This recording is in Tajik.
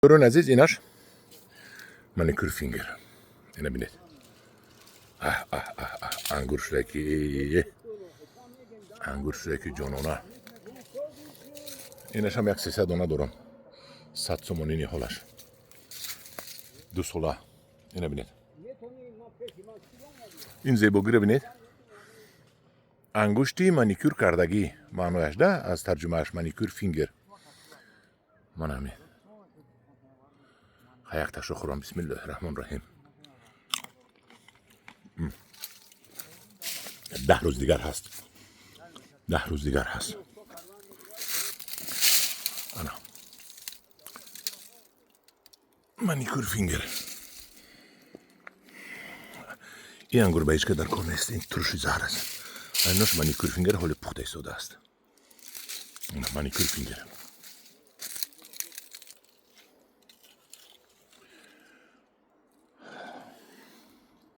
Дӯстони азиз, инаш маникюр finger. Ина бинед. Аҳ, аҳ, аҳ, аҳ, ангур шуда ки, ангур шуда ки, ҷонона. Инашам як 300 дона дорам. 100 сомонӣ ниҳолаш. 2 сола. Ина бинед. Ин зебогиро бинед. Ангушти маникюр кардагӣ маънояш да, аз тарҷумааш маникюр finger. Мана ҳамин. Якташо хӯрам. Бисмиллоҳи раҳмон раҳим. 10 рӯз дигар ҳаст, 10 рӯз дигар ҳаст. Ана маникюр finger. Ин ангур ба ҳеҷ ка дар кор нест, ин турши заҳр аст. Айнош маникюр finger ҳоли пухта истодааст. Маникюр finger.